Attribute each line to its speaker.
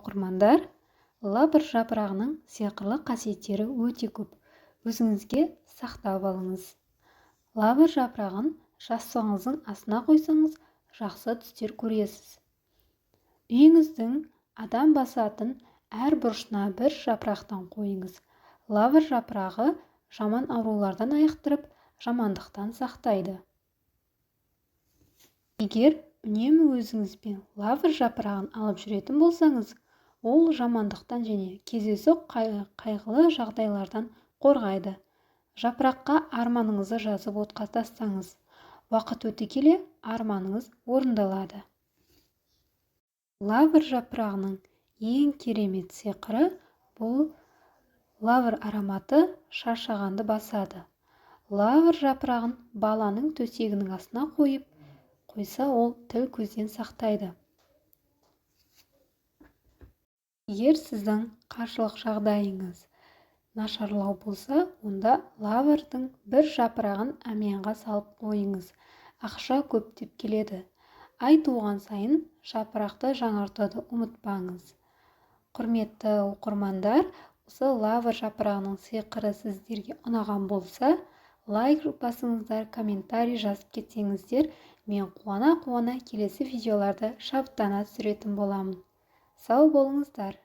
Speaker 1: Оқырмандар, лавр жапырағының сиқырлы қасиеттері өте көп. Өзіңізге сақтап алыңыз. Лавр жапырағын жастығыңыздың астына қойсаңыз, жақсы түстер көресіз. Үйіңіздің адам басатын әр бұрышына бір жапырақтан қойыңыз. Лавр жапырағы жаман аурулардан айықтырып, жамандықтан сақтайды. Егер үнемі өзіңізбен лавр жапырағын алып жүретін болсаңыз, ол жамандықтан және кездейсоқ қайғылы жағдайлардан қорғайды. Жапыраққа арманыңызды жазып отқа тастаңыз. Уақыт өте келе арманыңыз орындалады. Лавр жапырағының ең керемет сиқыры бұл лавр ароматы шаршағанды басады. Лавр жапырағын баланың төсегінің астына қойып қойса, ол тіл көзден сақтайды. Егер сіздің қаржылық жағдайыңыз нашарлау болса, онда лаврдың бір жапырағын әмиянға салып қойыңыз. Ақша көптеп келеді. Ай туған сайын жапырақты жаңартуды ұмытпаңыз. Құрметті оқырмандар, осы лавр жапырағының сиқыры сіздерге ұнаған болса, лайк басыңыздар, комментарий жазып кетсеңіздер, мен қуана-қуана келесі видеоларды шабыттана түсіретін боламын. Сау болыңыздар.